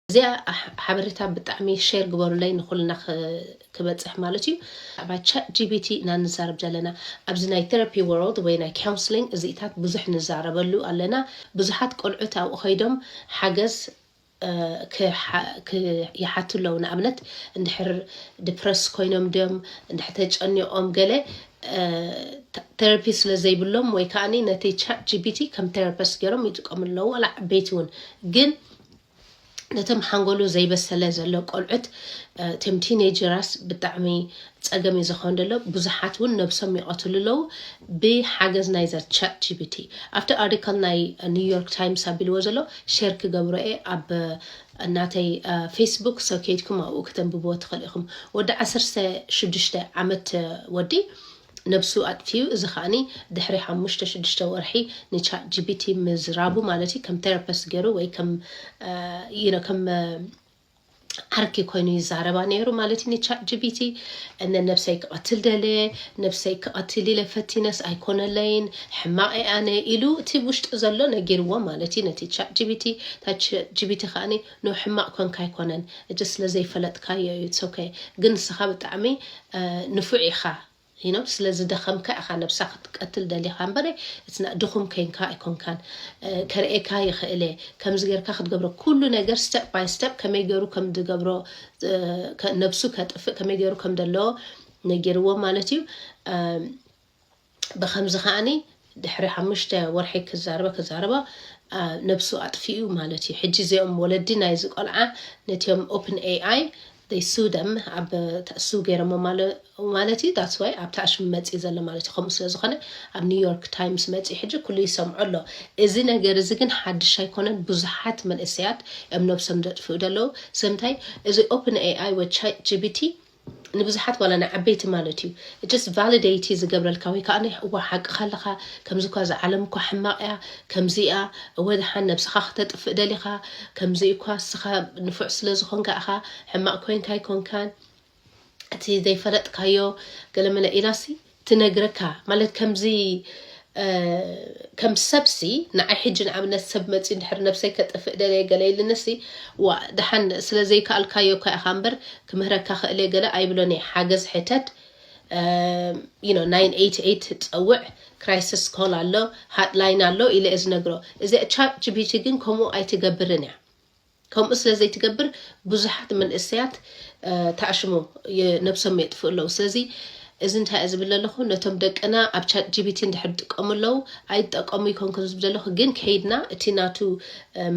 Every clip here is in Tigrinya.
እዚኣ ሓበሬታ ብጣዕሚ ሼር ግበሩለይ ንኩልና ክበፅሕ ማለት እዩ። ብ ቻት ጂቢቲ ኢና ንዛረብ ዘለና። ኣብዚ ናይ ቴራፒ ወርልድ ወይ ናይ ካውንስሊንግ እዚኢታት ብዙሕ ንዛረበሉ ኣለና። ብዙሓት ቆልዑት ኣብኡ ከይዶም ሓገዝ ይሓቱ ኣለዉ። ንኣብነት እንድሕር ድፕረስ ኮይኖም ድዮም፣ እንድሕር ተጨኒቖም ገለ ቴራፒ ስለ ዘይብሎም ወይ ከዓ ነቲ ቻት ጂቢቲ ከም ቴራፒስት ገይሮም ይጥቀሙ ኣለዉ። ዋላ ዓበይቲ እውን ግን ነቶም ሓንጎሉ ዘይበሰለ ዘሎ ቆልዑት እቶም ቲኔጀራስ ብጣዕሚ ፀገም እዩ ዝኾን ዘሎ። ብዙሓት እውን ነብሶም ይቐትሉ ኣለዉ ብሓገዝ ናይዛ ቻት ጂቢቲ። ኣብቲ ኣርቲክል ናይ ኒውዮርክ ታይምስ ኣቢልዎ ዘሎ ሼር ክገብሮ እየ ኣብ እናተይ ፌስቡክ ሰው ከይድኩም ኣብኡ ከተንብብዎ ትኽእል ኢኹም። ወዲ ዓሰርተ ሽዱሽተ ዓመት ወዲ ነብሱ ኣጥፊኡ። እዚ ከዓኒ ድሕሪ ሓሙሽተ ሽዱሽተ ወርሒ ንቻት ጂቢቲ ምዝራቡ ማለት እዩ። ከም ቴራፒስት ገይሩ ወይ ከም ከም ዓርኪ ኮይኑ ይዛረባ ነይሩ ማለት እዩ ንቻት ጂቢቲ። እነ ነብሰይ ክቐትል ደለየ፣ ነብሰይ ክቐትል ኢለ ፈቲነስ ኣይኮነለይን፣ ሕማቕ እየ ኣነ ኢሉ እቲ ውሽጡ ዘሎ ነጊርዎ ማለት እዩ ነቲ ቻት ጂቢቲ። እታ ቻት ጂቢቲ ከዓኒ ኖ ሕማቕ ኮንካ ኣይኮነን፣ እጅ ስለ ዘይፈለጥካዮ እዩ፣ it's okay። ግን ንስኻ ብጣዕሚ ንፉዕ ኢኻ ኢኖ ስለ ዝደኸምካ ኢኻ ነብሳ ክትቀትል ደሊኻ እምበር እትና ድኹም ከይንካ ኣይኮንካን። ከርእየካ ይኽእል እየ ከምዚ ጌርካ ክትገብሮ ኩሉ ነገር step by step ከመይ ገይሩ ከም ዝገብሮ ነብሱ ከጥፍእ ከመይ ገይሩ ከም ዘለዎ ነጊርዎ ማለት እዩ። ብከምዚ ከዓኒ ድሕሪ ሓሙሽተ ወርሒ ክዛረበ ክዛረበ ነብሱ ኣጥፊኡ ማለት እዩ። ሕጂ እዚኦም ወለዲ ናይዚ ቆልዓ ነቲኦም ኦፕን ኤኣይ they sue them ኣብ ሱ ገይሮሞ ማለት እዩ። That's why ኣብቲ ኣሽሙ መፅኢ ዘሎ ማለት እዩ። ከምኡ ስለ ዝኾነ ኣብ ኒውዮርክ ታይምስ መፅኢ ሕጂ ኩሉ ይሰምዖ ኣሎ። እዚ ነገር እዚ ግን ሓድሽ ኣይኮነን። ብዙሓት መንእሰያት እዮም ነብሶም ዘጥፍኡ ዘለዉ። ስለምንታይ እዚ ኦፕን ኤኣይ ወይ ቻት ጂቢቲ ንብዙሓት ዋላ ንዓበይቲ ማለት እዩ just ቫሊዴቲ ዝገብረልካ ወይ ከዓ እዋ ሓቅኻ ኣለኻ ከምዚ እኳ እዚ ዓለም እኳ ሕማቕ እያ ከምዚ እያ እወ ደሓን ነብስኻ ክተጥፍእ ደሊኻ ከምዚ እኳ እስኻ ንፉዕ ስለ ዝኾንካ ኢኻ ሕማቕ ኮይንካ ኣይኮንካን እቲ ዘይፈለጥካዮ ገለመለ ኢላሲ ትነግረካ ማለት ከምዚ ከም ሰብሲ ንዓይ ሕጂ ንኣብነት ሰብ መፂ እንድሕር ነብሰይ ከጥፍእ ደለየ ገለ ኢልንሲ ዋ ደሓን ስለ ዘይከኣልካዮ እኳ ኢኻ እምበር ክምህረካ ክእለ ገለ ኣይብሎን እየ ሓገዝ ሕተት you know nine eight eight ፀውዕ crisis call ኣሎ hotline ኣሎ ኢለ እየ ዝነግሮ እዚ ቻት ጂቢቲ ግን ከምኡ ኣይትገብርን እያ ከምኡ ስለ ዘይትገብር ብዙሓት መንእሰያት ተኣሽሙ ነብሶም የጥፍኡ ኣለዉ ስለዚ እዚ እንታይ እየ ዝብል ዘለኹ ነቶም ደቅና ኣብ ቻት ጂቢቲ እንድሕር ዝጥቀሙ ኣለዉ ኣይጠቀሙ ይኮንኩን ዝብል ዘለኹ ግን ከይድና እቲ ናቱ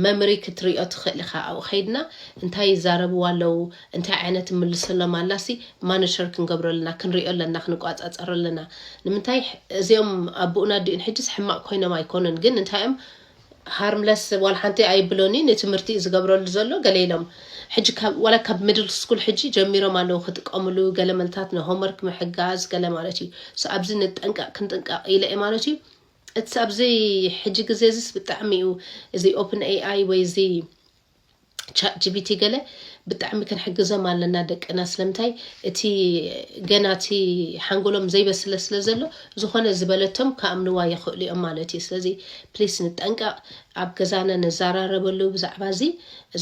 መምሪ ክትሪኦ ትኽእል ኢኻ ኣብኡ ከይድና እንታይ ይዛረብዋ ኣለዉ እንታይ ዓይነት ምልሰሎም ኣላሲ ማኒተር ክንገብሮ ኣለና ክንሪኦ ኣለና ክንቋፃፀሮ ኣለና ንምንታይ እዚኦም ኣቦኡን ኣዲኡን ሕጅስ ሕማቕ ኮይኖም ኣይኮኑን ግን እንታይ እዮም harmless ዋላ ሓንቲ ኣይብሎን እዩ ንትምህርቲ እዩ ዝገብረሉ ዘሎ ገለ ኢሎም ሕጂ ካብ ዋላ ካብ ሚድል ስኩል ሕጂ ጀሚሮም ኣለዉ ክጥቀምሉ ገለ መልታት ንሆምወርክ ምሕጋዝ ገለ ማለት እዩ so ኣብዚ ንጠንቀቕ ክንጥንቀቕ ኢለ እየ ማለት እዩ እቲ ኣብዚ ሕጂ ግዜ እዚስ ብጣዕሚ እዩ እዚ ኦፕን ኤኣይ ወይ እዚ ቻት ጂቢቲ ገለ ብጣዕሚ ክንሕግዞም ኣለና ደቅና ስለምንታይ እቲ ገና እቲ ሓንጎሎም ዘይበስለ ስለ ዘሎ ዝኾነ ዝበለቶም ከኣምንዋ ይኽእሉ እዮም ማለት እዩ ስለዚ ፕሊስ ንጠንቀቕ ኣብ ገዛና ንዘራረበሉ ብዛዕባ እዚ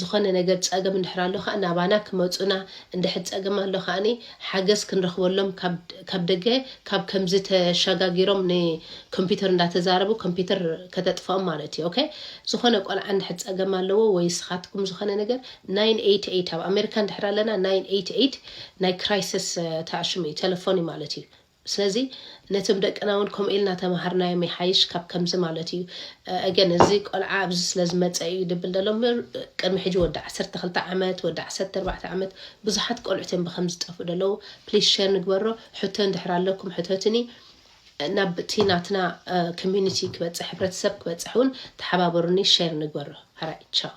ዝኾነ ነገር ፀገም እንድሕር ኣሎ ከዓ ናባና ክመፁና እንድሕር ፀገም ኣሎ ከዓኒ ሓገዝ ክንረኽበሎም ካብ ደገ ካብ ከምዚ ተሸጋጊሮም ንኮምፒውተር እንዳተዛረቡ ኮምፒውተር ከተጥፍኦም ማለት እዩ okay ዝኾነ ቆልዓ እንድሕር ፀገም ኣለዎ ወይ ስኻትኩም ዝኾነ ነገር nine eight eight ኣብ ኣሜሪካ እንድሕር ኣለና nine eight eight ናይ crisis ተኣሽሙ እዩ ቴሌፎን እዩ ማለት እዩ ስለዚ ነቶም ደቅና እውን ከምኡ ኢልና ተማሃርናዮም ይሓይሽ ካብ ከምዚ ማለት እዩ again እዚ ቆልዓ ኣብዚ ስለ ዝመፀ እዩ ድብል ዘሎ ቅድሚ ሕጂ ወዲ ዓሰርተ ክልተ ዓመት ወዲ ዓሰርተ ኣርባዕተ ዓመት ብዙሓት ቆልዑት እዮም ብከም ዝጠፍኡ ዘለዉ please share ንግበሮ ሕቶ እንድሕር ኣለኩም ሕተቱኒ ናብ እቲ ናትና community ክበፅሕ ሕብረተሰብ ክበፅሕ እውን ተሓባበሩኒ share ንግበሮ ሓራይ ቻው